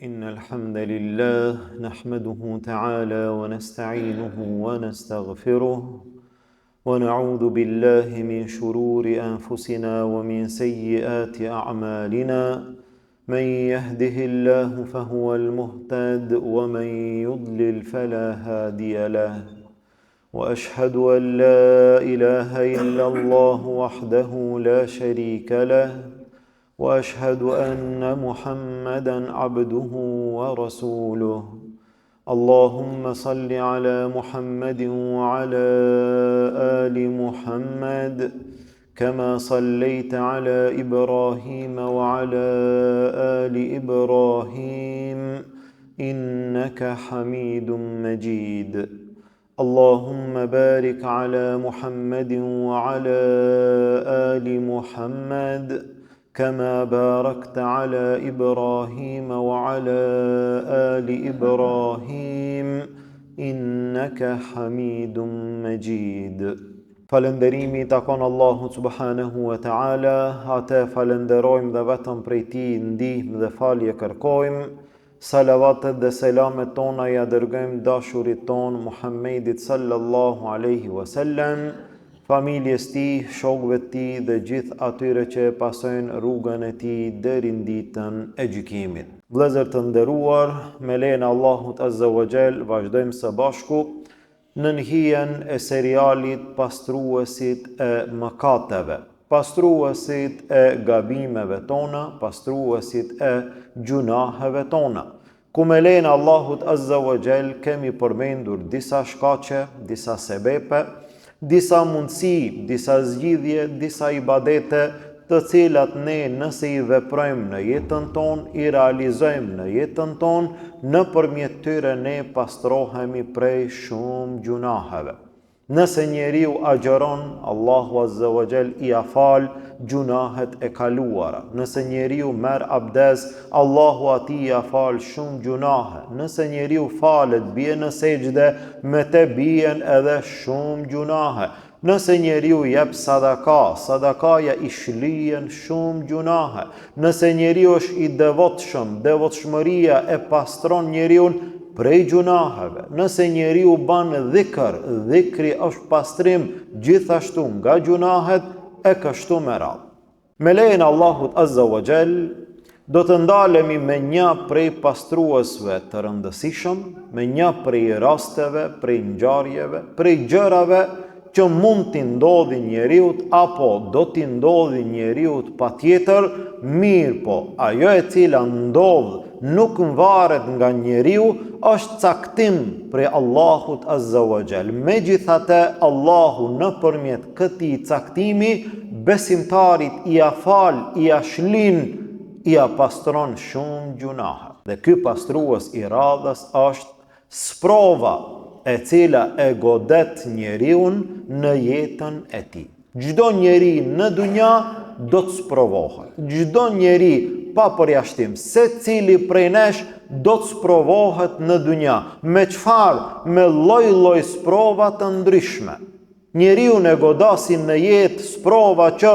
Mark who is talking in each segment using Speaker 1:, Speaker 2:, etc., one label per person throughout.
Speaker 1: إن الحمد لله نحمده تعالى ونستعينه ونستغفره ونعوذ بالله من شرور أنفسنا ومن سيئات أعمالنا من يهده الله فهو المهتد ومن يضلل فلا هادي له واشهد ان لا اله الا الله وحده لا شريك له واشهد ان محمدا عبده ورسوله اللهم صل على محمد وعلى ال محمد كما صليت على ابراهيم وعلى ال ابراهيم انك حميد مجيد اللهم بارك على محمد وعلى ال محمد كما باركت على ابراهيم وعلى ال ابراهيم انك حميد مجيد Falënderimi i takon Allahut subhanahu wa taala, atë e falënderojmë dhe vetëm prej tij ndihmë dhe falje kërkojmë. Salavatet dhe selamet tona ia dërgojmë dashurit tonë Muhammedit sallallahu alaihi wasallam, familjes tij, shokëve të tij dhe gjithë atyre që e pasojnë rrugën e tij deri në ditën e gjykimit. Vëllezër të nderuar, me lejen e Allahut azza wa jall vazhdojmë së bashku Nën hijen e serialit Pastruesit e mëkateve, pastruesit e gabimeve tona, pastruesit e gjunaheve tona, ku me lejen e Allahut Azza wa Jall kemi përmendur disa shkaqe, disa sebepe, disa mundësi, disa zgjidhje, disa ibadete, të cilat ne nëse i veprojmë në jetën tonë, i realizojmë në jetën tonë, nëpërmjet tyre ne pastrohemi prej shumë gjunaheve. Nëse njeriu agjëron, Allahu Azza wa Jall ia fal gjunahet e kaluara. Nëse njeriu merr abdes, Allahu atij ia fal shumë gjunahe. Nëse njeriu falet, bie në sexhde, me te bien edhe shumë gjunahe. Nëse njeriu jep sadaka, sadakaja i shlyen shumë gjunahe. Nëse njeriu është i devotshëm, devotshmëria e pastron njeriun prej gjunaheve. Nëse njeriu ban dhikr, dhikri është pastrim gjithashtu nga gjunahet e kështu me radhë. Me lejen e Allahut Azza wa Jall, do të ndalemi me një prej pastruesve të rëndësishëm, me një prej rasteve, prej ngjarjeve, prej gjërave që mund t'i ndodhin njeriut apo do t'i ndodhin njeriut patjetër, mirëpo, ajo e cila ndodh nuk varet nga njeriu, është caktim prej Allahut Azza wa Jall. Megjithatë, Allahu nëpërmjet këtij caktimi, besimtarit ia fal, ia shlin, ia pastron shumë gjunahe. Dhe ky pastrues i radhës është sprova e cila e godet njeriun në jetën e tij. Çdo njeri në dunja do të sprovohet. Çdo njeri pa përjashtim, secili prej nesh do të sprovohet në dunja. Me çfarë? Me lloj-lloj sprova të ndryshme. Njeriun e godasin në jetë sprova që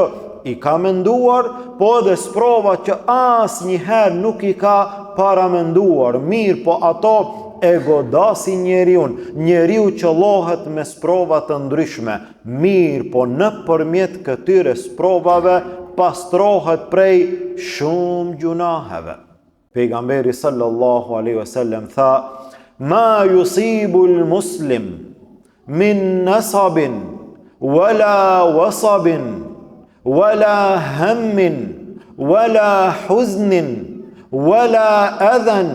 Speaker 1: i ka menduar, po edhe sprova që asnjëherë nuk i ka paramenduar. Mirëpo ato e godasin njeriun. Njeriu qëllohet me sprova të ndryshme. Mirëpo nëpërmjet këtyre sprovave pastrohet prej shumë gjunaheve. Pejgamberi sallallahu alaihi wasallam tha: "Ma yusibul muslim min nasabin wala wasabin wala hammin wala huznin wala adhan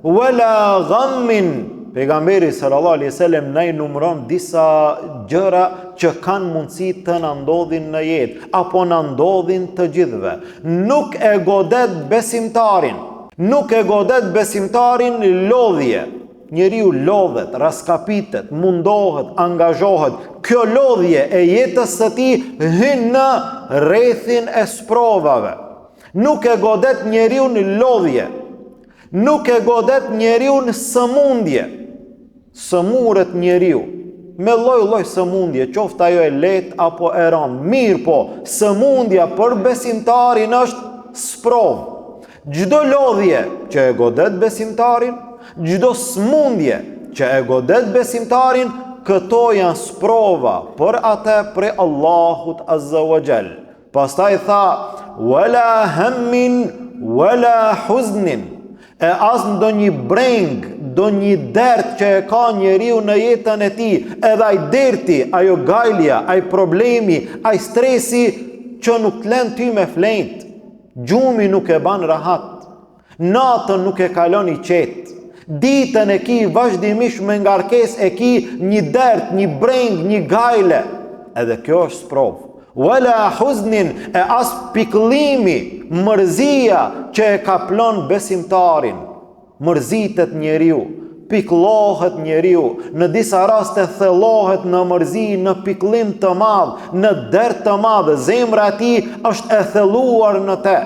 Speaker 1: wala ghammin Pejgamberi sallallahu alaihi wasallam na i numëron disa gjëra që kanë mundësi të na ndodhin në jetë apo na ndodhin të gjithëve. Nuk e godet besimtarin. Nuk e godet besimtarin lodhje. Njeriu lodhet, rraskapitet, mundohet, angazhohet. Kjo lodhje e jetës së tij hyn në rrethin e sprovave. Nuk e godet njeriun lodhje. Nuk e godet njeriun sëmundje. Sëmuret njeriu me lloj-lloj sëmundje, qoftë ajo e lehtë apo e rëndë. Mirëpo, sëmundja për besimtarin është sprovë. Çdo lodhje që e godet besimtarin, çdo smundje që e godet besimtarin, këto janë sprova për atë prej Allahut Azza wa Jall. Pastaj tha, wala hammin, wala huznin, e as ndonjë brengë, ndonjë dert që e ka njeriu në jetën e tij, edhe ai derti, ajo gajlja, ai problemi, ai stresi, që nuk të len ty me flejt, gjumi nuk e ban rahat, natën nuk e kalon i qetë, ditën e ki vazhdimisht me ngarkesë e ki një dert, një brengë, një gajle, edhe kjo është sprovë. Wala huznin e as pikëllimi, mërzia që e kaplon besimtarin. Mërzitet njeriu, pikëllohet njeriu, në disa raste thellohet në mërzi, në pikëllim të madh, në dert të madh, zemra e tij është e thelluar në te.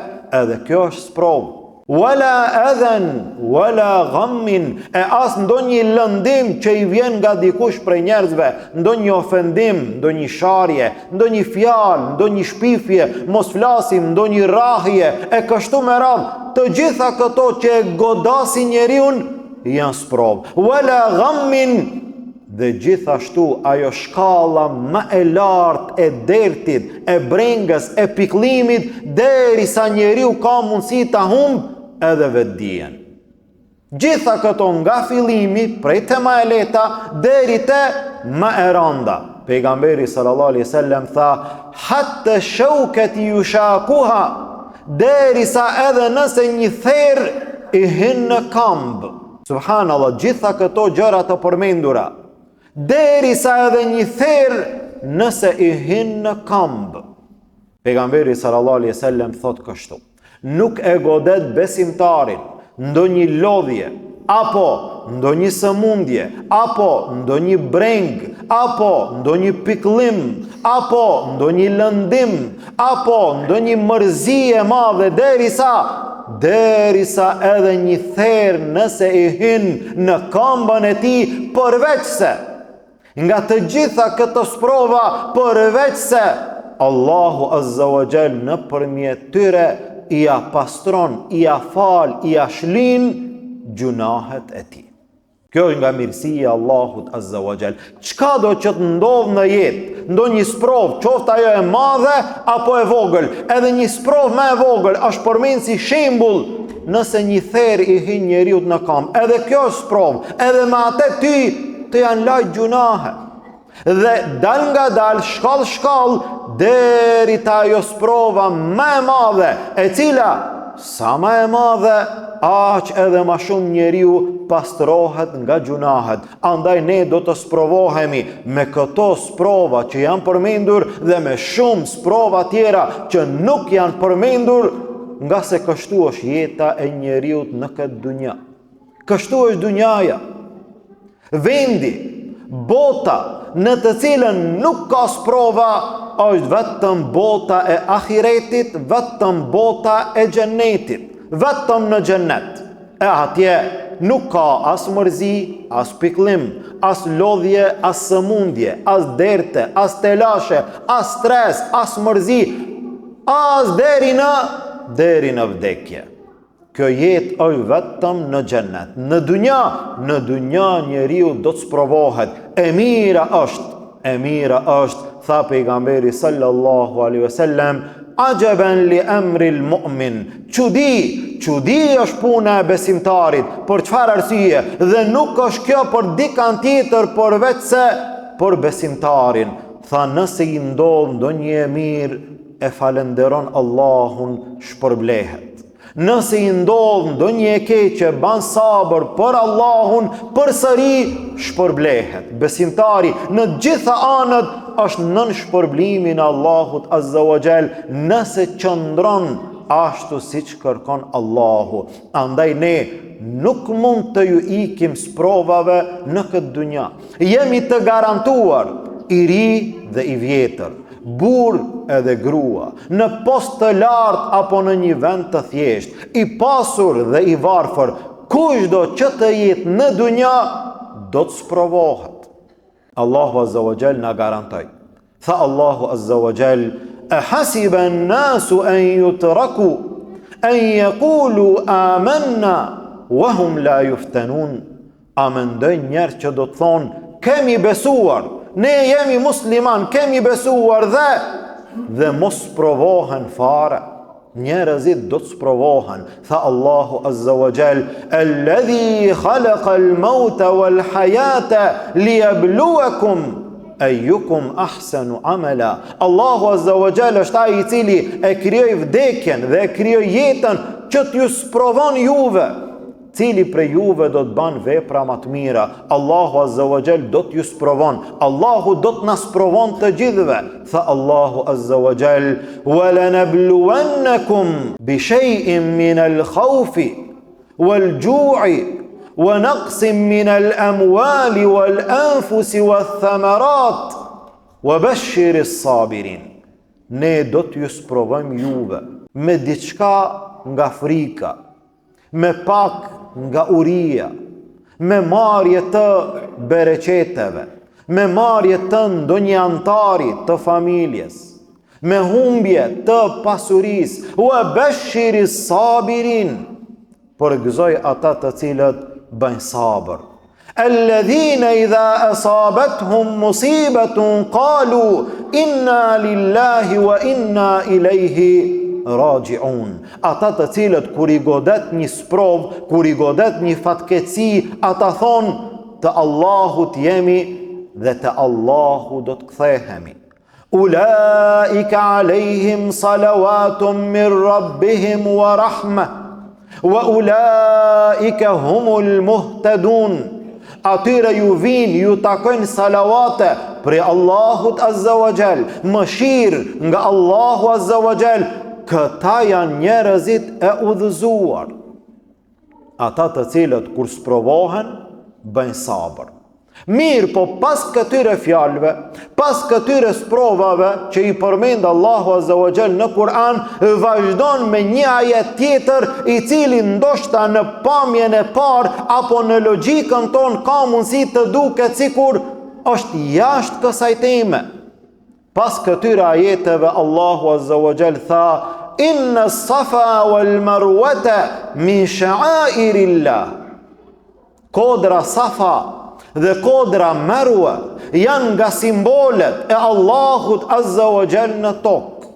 Speaker 1: Edhe kjo është sprovë. Wala adhan wala ghammin e as ndonjë lëndim që i vjen nga dikush prej njerëzve, ndonjë ofendim, ndonjë sharje, ndonjë fjalë, ndonjë shpifje, mos flasim, ndonjë rrahje e kështu me radhë, të gjitha këto që e godasin njeriun janë sprovë. Wala ghammin Dhe gjithashtu ajo shkalla më e lartë e dertit, e brengës, e pikëllimit, derisa njeriu ka mundësi ta humb edhe vetëdijen. Gjitha këto nga fillimi, prej te ma e lehta, deri te ma e randa. Pejgamberi sallallahu alaihi wasallam tha, "Hatta shaukati yushakuha", derisa edhe nëse një therë i hyn në kambë. Subhanallah, gjitha këto gjëra të përmendura, derisa edhe një therë nëse i hyn në kambë. Pejgamberi sallallahu alaihi wasallam thotë kështu: Nuk e godet besimtarin ndonjë lodhje apo ndonjë sëmundje apo ndonjë brengë apo ndonjë pikëllim apo ndonjë lëndim apo ndonjë mërzi e madhe derisa derisa edhe një therë nëse i hyn në kambën e tij përveçse nga të gjitha këto sprova përveçse Allahu Azza wa Jall nëpërmjet tyre ia pastron, ia fal, ia shlin gjunahet e tij. Kjo është nga mirësia e Allahut Azza wa Jall. Çkado që të ndodhë në jetë, ndonjë sprovë, qoftë ajo e madhe apo e vogël, edhe një sprovë më e vogël është përmend si shembull nëse një therë i hyn njeriut në kambë. Edhe kjo është sprovë, edhe me atë ty të janë lajt gjunahet. Dhe dalngadalë, shkallë shkallë, deri te ajo sprova më e madhe, e cila, sa më e madhe, aq edhe ma shumë njeriu pastrohet nga gjunahet. Andaj ne do të sprovohemi me këto sprova që janë përmendur dhe me shumë sprova tjera që nuk janë përmendur, ngase kështu është jeta e njeriut në këtë dunja. Kështu është dunjaja. Vendi, bota në të cilën nuk ka sprova, është vetëm bota e ahiretit, vetëm bota e xhennetit, vetëm në xhennet. E atje nuk ka as mërzi, as pikëllim, as lodhje, as sëmundje, as derte, as telashe, as stres, as mërzi, as deri në deri në vdekje. Kjo jetë është vetëm në xhennet. Në dunja, në dunja njeriu do të sprovohet. E mira është, e mira është, tha pejgamberi sallallahu alaihi wasallam, ajaban li amri al-mu'min. Çudi, çudi është puna e besimtarit. Për çfarë arsye? Dhe nuk është kjo për dikan tjetër përveçse për besimtarin. Tha nëse i ndodh ndonjë e mirë, e falënderon Allahun shpërblehet. Nëse i ndodh ndonjë e keqe, ban sabër për Allahun, përsëri shpërblehet. Besimtari në të gjitha anët është nën shpërblimin e Allahut Azza wa Jall, nëse qëndron ashtu siç kërkon Allahu. Andaj ne nuk mund të ju ikim sprovave në këtë dunja. Jemi të garantuar i ri dhe i vjetër. burrë edhe grua, në post të lartë apo në një vend të thjeshtë, i pasur dhe i varfër, kushdo që të jetë në dunja, do të sprovohet. Allahu Azza wa Jall na garantoi. Tha Allahu Azza wa Jall, e hasiba an-nasu an yutraku. en jekulu amenna wa hum la juftenun. A mendojnë njerëz që do të thonë, kemi besuar, ne jemi musliman, kemi besuar dhe, dhe mos sprovohen fare. Njerëzit do të sprovohen, tha Allahu Azza wa Jall, "Alladhi khalaqa al-mauta wal-hayata liyabluwakum ayyukum ahsanu amala." Allahu Azza wa Jall është ai i cili e krijoi vdekjen dhe e krijoi jetën që t'ju sprovon juve. Cili prej juve do të ban vepra ma të mira, Allahu Azza wa Jall do t'ju sprovon, Allahu do të na sprovon të gjithëve, tha Allahu Azza wa Jall, wa lanabluwannakum bi shay'in min al-khawfi wal-ju'i wa naqsin min al-amwali wal-anfusi wath-thamarat wa bashshir as-sabirin. Ne do t'ju sprovojmë juve me diçka nga frika, me pak nga uria, me marrje të bereqeteve, me marrje të ndonjë anëtari të familjes, me humbje të pasurisë, wa bashiri sabirin, përgëzoj ata të cilët bëjnë sabër. Alladhina idha asabatuhum musibatun qalu inna lillahi wa inna ilayhi raji'un. Ata të cilët kur i godet një sprovë, kur i godet një fatkeqësi, ata thonë të Allahut jemi dhe te Allahu do të kthehemi. Ulaika alejhim salawatun min rabbihim wa rahma wa ulaika humul muhtadun. Atyre ju vijnë, ju takojnë salavate prej Allahut Azza wa Jall, mëshirë nga Allahu Azza wa Jall. Këta janë njerëzit e udhëzuar. Ata të cilët kur sprovohen, bëjnë sabër. Mirëpo pas këtyre fjalëve, pas këtyre sprovave që i përmend Allahu Azza wa Jall në Kur'an, vazhdon me një ajet tjetër i cili ndoshta në pamjen e parë apo në logjikën tonë ka mundësi të duket sikur është jashtë kësaj teme. Pas këtyre ajeteve Allahu Azza wa Jall tha Inna safa wal marwata min sha'airillah. Kodra Safa dhe kodra Marwa janë nga simbolet e Allahut Azza wa Jall në tokë.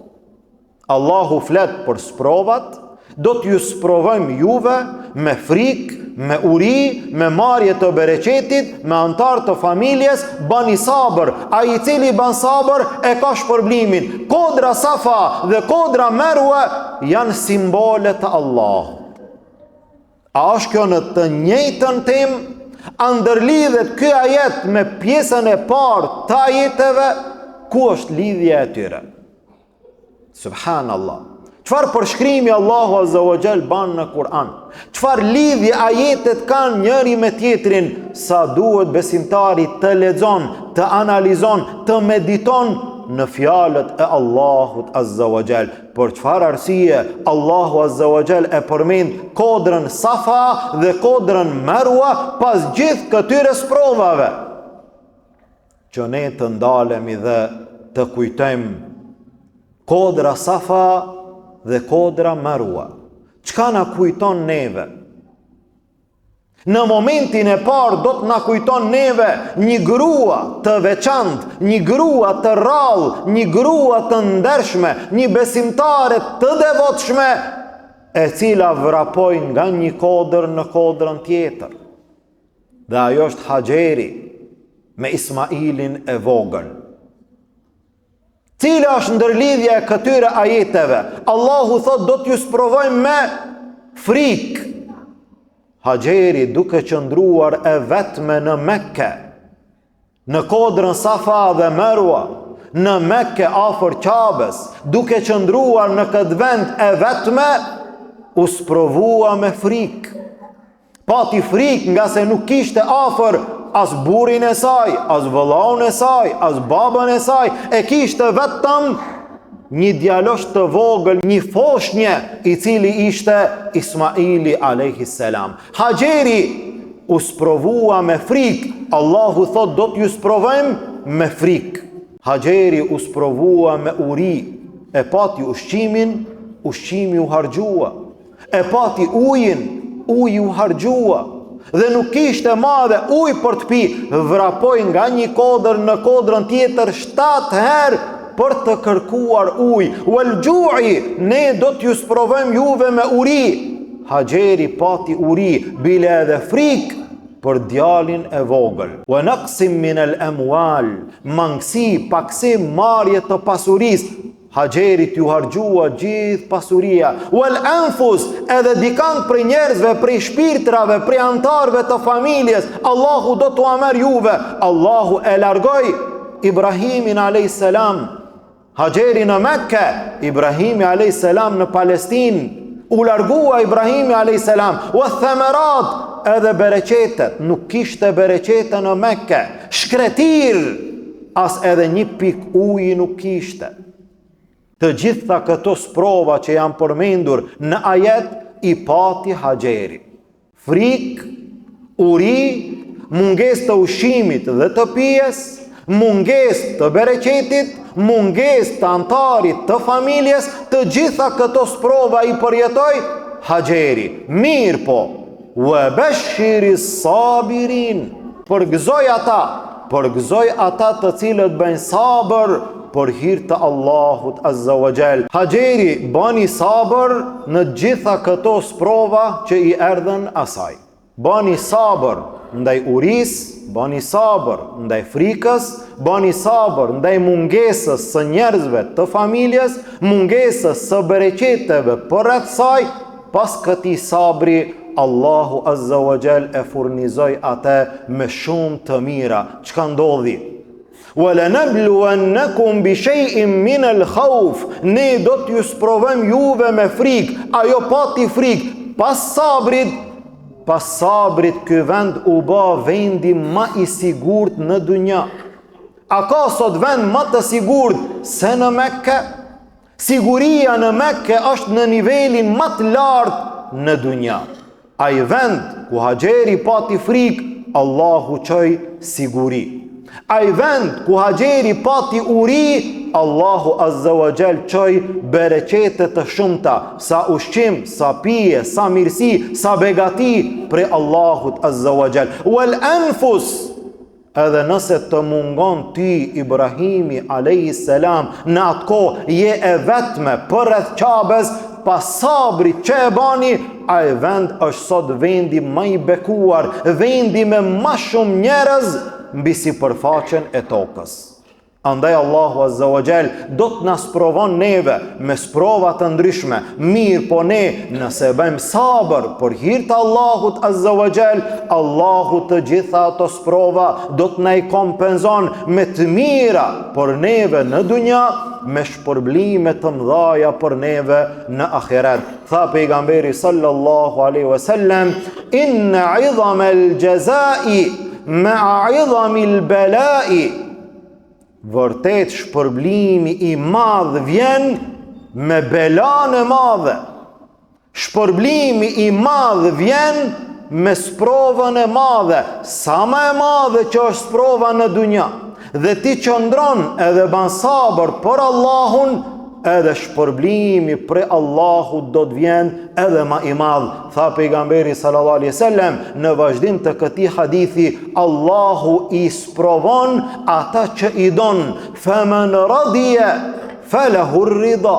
Speaker 1: Allahu flet për sprovat, do t'ju sprovojmë juve me frikë, me uri, me marrje të bereqetit, me anëtarë të familjes, bani sabër, ai i cili ban sabër e ka shpërblimin. Kodra Safa dhe kodra Merwe janë simbole të Allahut. A është kjo në të njëjtën temë? A ndërlidhet ky ajet me pjesën e parë të ajeteve? Ku është lidhja e tyre? Subhanallah. Çfarë përshkrimi Allahu Azza wa Jall ban në Kur'an? Çfarë lidhje ajetet kanë njëri me tjetrin? Sa duhet besimtari të lexon, të analizon, të mediton në fjalët e Allahut Azza wa Jall. Për çfarë arsye Allahu Azza wa Jall e përmend kodrën Safa dhe kodrën Merwa pas gjithë këtyre sprovave? që ne të ndalemi dhe të kujtojmë kodra Safa dhe kodra Merwa. Çka na kujton neve? Në momentin e parë do të na kujton neve një grua të veçantë, një grua të rrallë, një grua të ndershme, një besimtare të devotshme, e cila vrapoi nga një kodër në kodrën tjetër. Dhe ajo është Haxheri me Ismailin e vogël. Cila është ndërlidhja e këtyre ajeteve? Allahu thotë do t'ju sprovojmë me frikë. Haxheri duke qëndruar e vetme në Mekke, në kodrën Safa dhe Merwa, në Mekke afër Qabes, duke qëndruar në këtë vend e vetme, u sprovua me frikë. Pati frikë ngase nuk kishte afër as burrin e saj, as vëllaun e saj, as babën e saj, e kishte vetëm një djalosh të vogël, një foshnje, i cili ishte Ismaili alayhi salam. Haxheri u sprovua me frikë, Allahu thotë do t'ju sprovojmë me frikë. Haxheri u sprovua me uri, e pati ushqimin, ushqimi u harxhua. E pati ujin, uji u harxhua dhe nuk kishte ma edhe ujë për të pi, vrapoi nga një kodër në kodrën tjetër 7 herë për të kërkuar ujë. Wal xhu'i, ne do t'ju sprovojmë juve me uri. Haxheri pati uri, bile edhe frikë për djalin e vogël. Wa naqsim min al amwal, mangësi, pakësim, marrje të pasurisë. Haxherit iu harxhua gjithë pasuria. Wal anfus, edhe dikand prej njerëzve, prej shpirtrave, prej anëtarëve të familjes, Allahu do t'ua merr juve. Allahu e largoi Ibrahimin alayhis salam. Haxheri në Mekke, Ibrahimi alayhis salam në Palestinë. U largua Ibrahimi alayhis salam. Wa thamarat, edhe bereqetet, nuk kishte bereqete në Mekke. Shkretirë As edhe një pikë uji nuk kishte. Të gjitha këto sprova që janë përmendur në ajet i pati Haxheri. Frikë, uri, mungesë të ushqimit dhe të pijes, mungesë të bereqetit, mungesë të anëtarit të familjes, të gjitha këto sprova i përjetoi Haxheri. Mirëpo, Wa bashiri sabirin. Përgëzoj ata, përgëzoj ata të cilët bëjnë sabër për hir të Allahut Azza wa Jall. Haxheri bani sabër në gjitha këto sprova që i erdhën asaj. Bani sabër ndaj urisë, bani sabër ndaj frikës, bani sabër ndaj mungesës së njerëzve të familjes, mungesës së bereqeteve përreth saj, Pas këtij sabri, Allahu Azza wa Jall e furnizoi atë me shumë të mira. Çka ndodhi? Wa lanabluwannakum bi shay'in min al-khawf. Ne do t'ju sprovojmë juve me frikë. Ajo pati frikë. Pas sabrit, pas sabrit ky vend u bë vendi ma i sigurt në dynja. A ka sot vend ma të sigurt se në Mekke? Siguria në Mekke është në nivelin ma të lartë në dunja. Ai vend ku Haxheri pati frikë, Allahu çoi siguri. Ai vend ku Haxheri pati uri, Allahu Azza wa Jall çoi bereqete të shumta, sa ushqim, sa pije, sa mirësi, sa begati prej Allahut Azza wa Jall. Wal anfus Edhe nëse të mungon ty Ibrahimi alayhi salam në atë kohë je e vetme përreth Qabes pas sabrit që e bani, ai vend është sot vendi ma i bekuar, vendi me ma shumë njerëz mbi sipërfaqen e tokës. Andaj Allahu Azza wa Jall do të na sprovon neve me sprova të ndryshme, mirëpo ne nëse bëjmë sabër për hir të Allahut Azza wa Jall, Allahu të gjitha ato sprova do të na i kompenzon me të mira për neve në dunja, me shpërblime të mëdhaja për neve në ahiret. Tha pejgamberi sallallahu alaihi wasallam, "Inna 'idhama al-jazai ma'a 'idhami al-bala'i" Vërtet shpërblimi i madh vjen me belan e madhe. Shpërblimi i madh vjen me sprovën e madhe. Sa ma e madhe që është sprova në dunja dhe ti qëndron edhe ban sabër për Allahun, edhe shpërblimi prej Allahut do të vjen edhe ma i madh, tha pejgamberi sallallahu alaihi wasallam në vazhdim të këtij hadithi, Allahu i sprovon ata që i don, faman radiya falahu rida.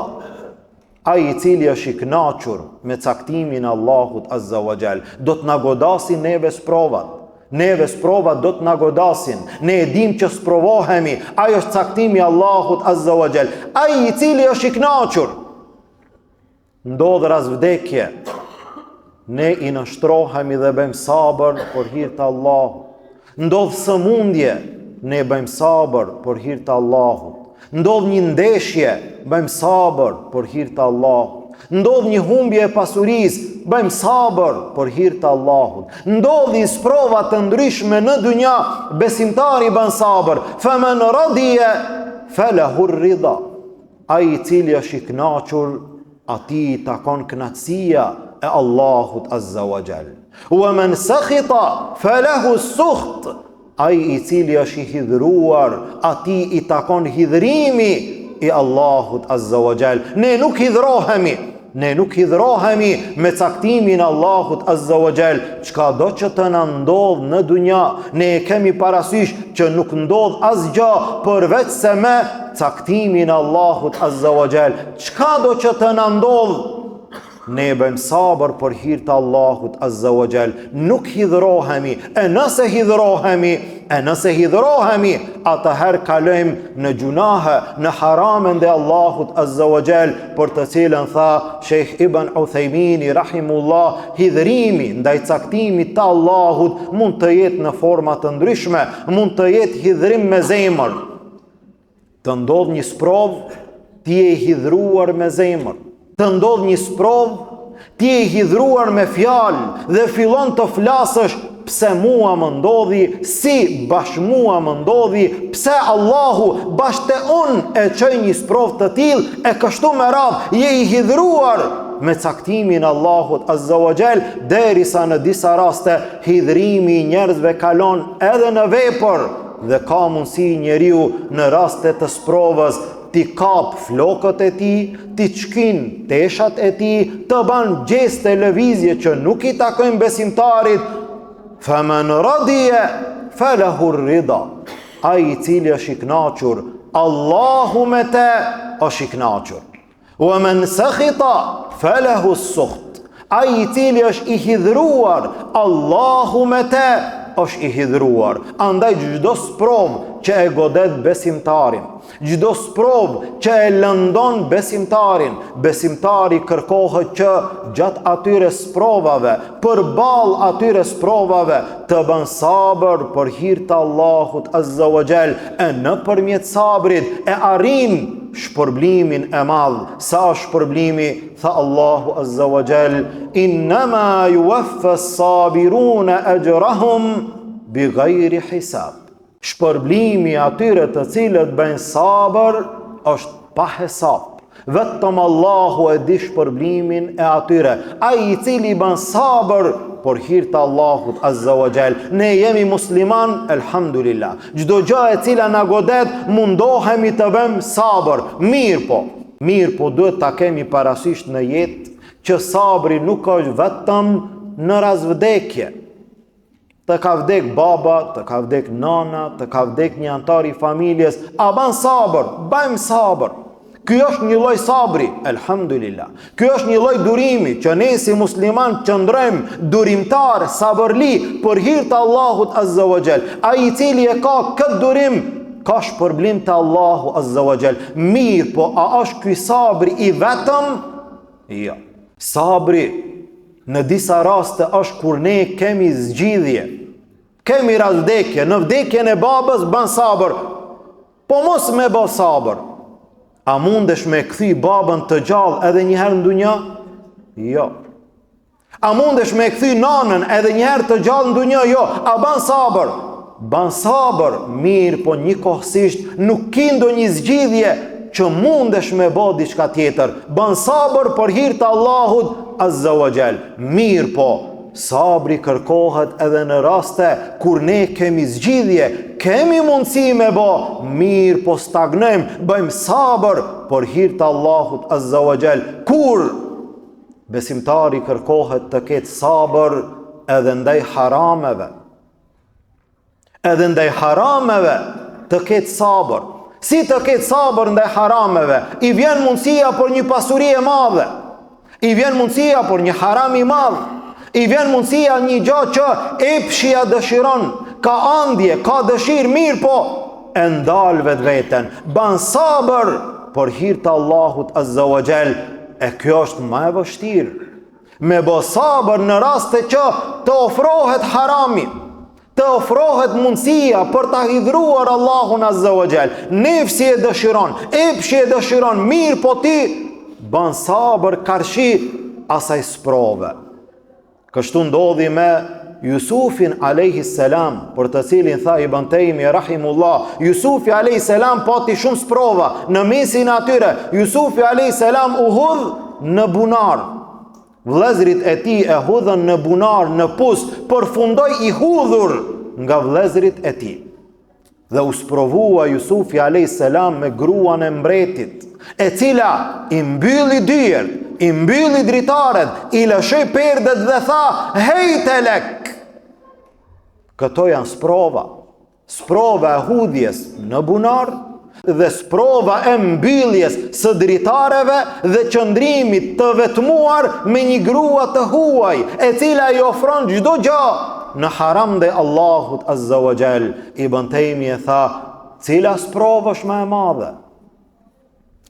Speaker 1: Ai i cili është i kënaqur me caktimin e Allahut Azza wa Jall, do të na godasin neve sprovat. Neve sprovat do të na godasin. Ne e dimë që sprovohemi. Ai është caktimi i Allahut Azza wa Jall. Ai i cili është i kënaqur. Ndodh rast vdekje. Ne i nënshtrohemi dhe bëjmë sabër për hir të Allahut. Ndodh sëmundje, ne bëjmë sabër për hir të Allahut. Ndodh një ndeshje, bëjmë sabër për hir të Allahut. Ndodh një humbje e pasurisë, bëjmë sabër për hir të Allahut. Ndodhin sprova të ndryshme në dynja, besimtari bën sabër. Fa men radije falahu rida. Ai i cili është i kënaqur, atij i takon kënaqësia e Allahut Azza wa Jall. Wa men sakhita falahu sukht. Ai i cili është i hidhëruar, atij i takon hidhërimi i Allahut Azza wa Jall. Ne nuk hidhërohemi. Ne nuk hidhrohemi me caktimin e Allahut Azza wa Jall, çkado që të na ndodh në dunja, ne e kemi parasysh që nuk ndodh asgjë përveç se me caktimin e Allahut Azza wa Jall. Çkado që të na ndodh, ne bëjmë sabër për hir të Allahut Azza wa Jall. Nuk hidhrohemi, e nëse hidhrohemi, e nëse hidhrohemi, atëherë kalojmë në gjunahe, në harame ndaj Allahut Azza wa Jall, për të cilën tha Shejh Ibn Uthejmini rahimullah, hidhrimi ndaj caktimit të Allahut mund të jetë në forma të ndryshme, mund të jetë hidhrim me zemër. Të ndodh një sprovë, ti je i hidhruar me zemër. Të ndodh një sprovë, ti je i hidhruar me fjalë dhe fillon të flasësh pse mua më ndodhi, si bash mua më ndodhi, pse Allahu bash te unë e çoi një sprovë të tillë e kështu me radhë, je i hidhruar me caktimin e Allahut Azza wa Jall, derisa në disa raste hidhrimi i njerëzve kalon edhe në vepër. Dhe ka mundësi njeriu në raste të sprovës t'i kap flokët e tij, t'i çkin teshat e tij, të ban gjeste lëvizje që nuk i takojnë besimtarit. Fa men radije falahu rida. Ai i cili është i kënaqur, Allahu me te është i kënaqur. Wa men sakhita falahu as-sukht. Ai i cili është i hidhruar, Allahu me te është i hidhruar. Andaj çdo sprovë që e godet besimtarin, çdo sprovë që e lëndon besimtarin, besimtari kërkohet që gjatë atyre sprovave, përballë atyre sprovave, të bën sabër për hir të Allahut Azza wa Jall, e nëpërmjet sabrit e arrin shpërblimin e madh. Sa është shpërblimi? Tha Allahu Azza wa Jall, innama yuwaffa as-sabiruna ajrahum bighayri hisab. Shpërblimi i atyre të cilët bëjnë sabër është pa hesap. Vetëm Allahu e di shpërblimin e atyre. Ai i cili bën sabër për hir të Allahut Azza wa Jall. Ne jemi musliman, elhamdulillah. Çdo gjë e cila na godet, mundohemi të bëjmë sabër. Mirëpo, mirëpo duhet ta kemi parasysh në jetë që sabri nuk është vetëm në rast vdekje. Të ka vdek baba, të ka vdek nana, të ka vdek një anëtar i familjes, a ban sabër, bajmë sabër. Ky është një lloj sabri, elhamdulillah. Ky është një lloj durimi që ne si musliman qëndrojmë durimtar, sabërli për hir të Allahut Azza wa Jall. Ai i cili e ka këtë durim ka shpërblim te Allahu Azza wa Jall. Mirëpo, a është ky sabri i vetëm? Jo. Sabri në disa raste është kur ne kemi zgjidhje. Kemi rast vdekje, në vdekjen e babës ban sabër. Po mos me bo sabër. A mundesh me kthy babën të gjallë edhe një herë në dunja? Jo. A mundesh me kthy nanën edhe një herë të gjallë në dunja? Jo. A ban sabër? Ban sabër, mirëpo njëkohësisht nuk ki ndonjë zgjidhje që mundesh me bo diçka tjetër. Ban sabër për hir të Allahut Azza wa Jall. Mirëpo, sabri kërkohet edhe në raste kur ne kemi zgjidhje, kemi mundësi me bo, mirëpo stagnojmë, bëjmë sabër për hir të Allahut Azza wa Jall. Kur besimtari kërkohet të ketë sabër edhe ndaj harameve, Edhe ndaj harameve të ketë sabër. Si të ketë sabër ndaj harameve? I vjen mundësia për një pasuri e madhe. I vjen mundësia për një haram i madh. I vjen mundësia një gjë që epshi ja dëshiron, ka andje, ka dëshirë mirëpo e ndal vetveten. Ban sabër për hir të Allahut Azza wa Jall. E kjo është ma e vështirë. Me bo sabër në raste që të ofrohet harami, të ofrohet mundësia për ta hidhruar Allahun Azza wa Jall. Nefsi e dëshiron, epshi e dëshiron, mirëpo ti ban sabër karshi asaj sprove. Kështu ndodhi me Jusufin alayhi salam, për të cilin tha Ibn Tejmi rahimullah, Jusufi alayhi salam pati shumë sprova në mesin e atyre. Jusufi alayhi salam u hudh në bunar. Vëllezërit e tij e hudhën në bunar, në pus, përfundoi i hudhur nga vëllezërit e tij. Dhe u sprovua Jusufi a.s. me gruan e mbretit, e cila i mbylli dyert. i mbylli dritaret, i lëshoi perdet dhe tha, hejte lek! Këto janë sprova. Sprova e hudhjes në bunar dhe sprova e mbylljes së dritareve dhe qëndrimit të vetmuar me një grua të huaj, e cila i ofron çdo gjë në haram ndaj Allahut Azza wa Jall. Ibn Tejmije tha, cila sprovë është më e madhe?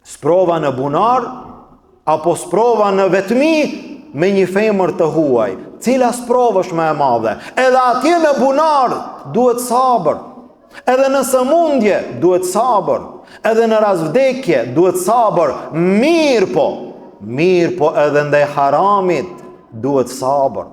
Speaker 1: Sprova në bunar apo sprova në vetmi me një femër të huaj. Cila sprovë është më e madhe? Edhe atje në bunar duhet sabër. Edhe në sëmundje duhet sabër. Edhe në rast vdekje duhet sabër. Mirëpo, mirëpo edhe ndaj haramit duhet sabër.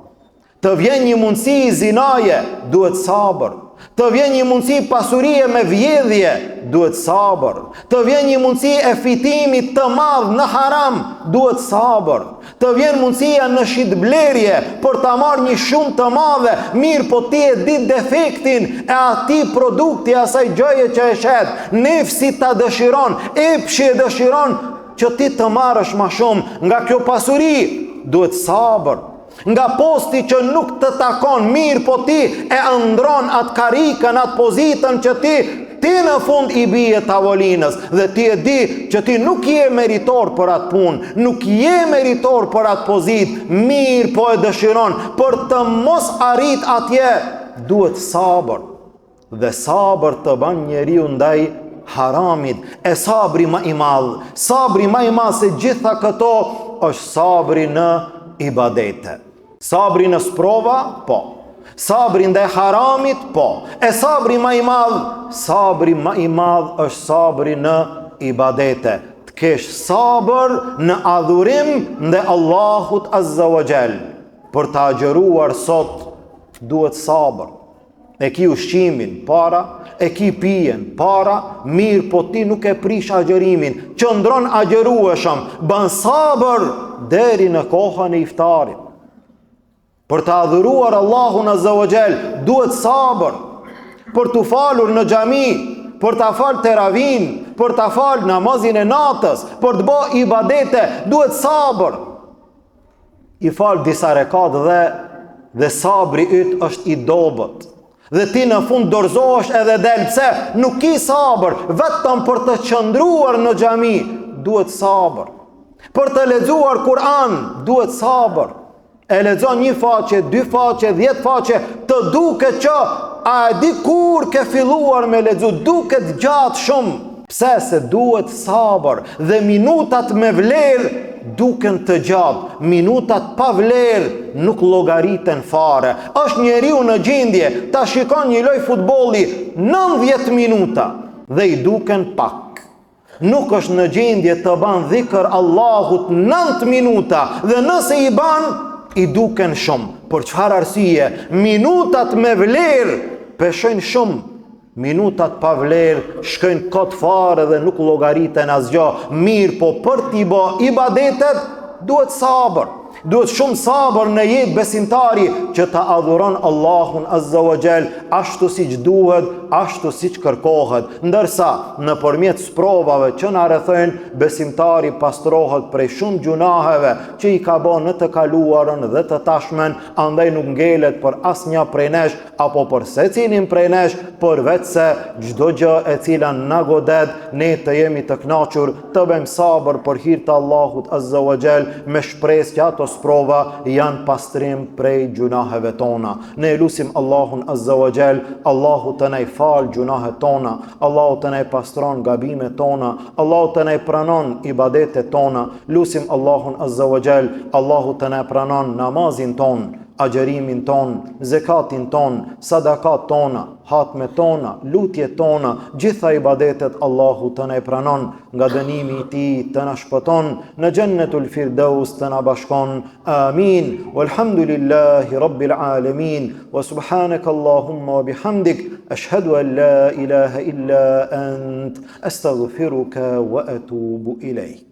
Speaker 1: Të vjen një mundësi zinaje, duhet sabër. Të vjen një mundësi pasurie me vjedhje, duhet sabër. Të vjen një mundësi e fitimit të madh në haram, duhet sabër. Të vjen mundësia në shitblerje për ta marrë një shumë të madhe, mirëpo ti e di defektin e atij produkti, asaj gjëje që e shet. Nefsi ta dëshiron, epshi e dëshiron që ti të marrësh ma shumë nga kjo pasuri, duhet sabër. Nga posti që nuk të takon, mirëpo ti e ëndrron atë karikën, atë pozitën që ti, ti në fund i bie tavolinës dhe ti e di që ti nuk je meritor për atë punë, nuk je meritor për atë pozitë, mirëpo e dëshiron, për të mos arrit atje, duhet sabër. Dhe sabër të ban njeriu ndaj haramit, e sabri ma i madh, sabri ma i madh se gjitha këto është sabri në ibadete. Sabri në sprova, po. Sabri ndaj haramit, po. E sabri ma i madh, sabri ma i madh është sabri në ibadete. Të kesh sabër në adhurim ndaj Allahut Azza wa Jall. Për të agjëruar sot duhet sabër. E ki ushqimin para, e ki pijen para, mirëpo ti nuk e prish agjërimin, qëndron agjërueshëm, ban sabër deri në kohën e iftarit. Për të adhuruar Allahun Azza wa Jall, duhet sabër. Për t'u falur në xhami, për ta falë teravin, për ta falë namazin e natës, për të bo ibadete, duhet sabër. I fal disa rekat dhe dhe sabri yt është i dobët. Dhe ti në fund dorëzohesh edhe del pse nuk ki sabër, vetëm për të qëndruar në xhami duhet sabër. Për të lexuar Kur'an duhet sabër. E lexon një faqe, dy faqe, 10 faqe, të duket që a e di kur ke filluar me lexu, duket gjatë shumë. Pse se duhet sabër dhe minutat me vlerë duken të gjatë, minutat pa vlerë nuk llogariten fare. Është njeriu në gjendje ta shikon një lojë futbolli 90 minuta dhe i duken pak. Nuk është në gjendje të ban dhikër Allahut 9 minuta dhe nëse i ban, i duken shumë. Për çfarë arsye? Minutat me vlerë peshojnë shumë. Minutat pa vlerë shkojnë kot fare dhe nuk llogariten asgjë. Mirëpo për t'i bo ibadetet duhet sabër. Duhet shumë sabër në jetë besimtari që ta adhuron Allahun Azza wa Jall ashtu siç duhet, ashtu siç kërkohet. Ndërsa nëpërmjet sprovave që na rrethojnë, besimtari pastrohet prej shumë gjunaheve që i ka bo në të kaluarën dhe të tashmen, andaj nuk ngelet për asnjë prej nesh apo për secilin prej nesh, përveç se çdo gjë e cila na godet, ne të jemi të kënaqur, të bëjmë sabër për hir të Allahut Azza wa Jall, me shpresë që ato sprova janë pastrim prej gjunaheve tona. Ne e lusim Allahun Azza wa Jall, Allahu të na i fal gjunahet tona, Allahu të na i pastron gabimet tona, Allahu të na i pranon ibadetet tona. Lusim Allahun Azza wa Jall, Allahu të na e pranon namazin tonë, agjërimin tonë, zekatin tonë, sadakat tona, hatmet tona, lutjet tona, gjitha ibadetet Allahu të na i pranon, nga dënimi i tij të na shpëton, në xhennetul firdeus të na bashkon. Amin. Walhamdulillahi rabbil alamin. Wa subhanaka Allahumma wa bihamdik ashhadu an la ilaha illa ant astaghfiruka wa atubu ilaik.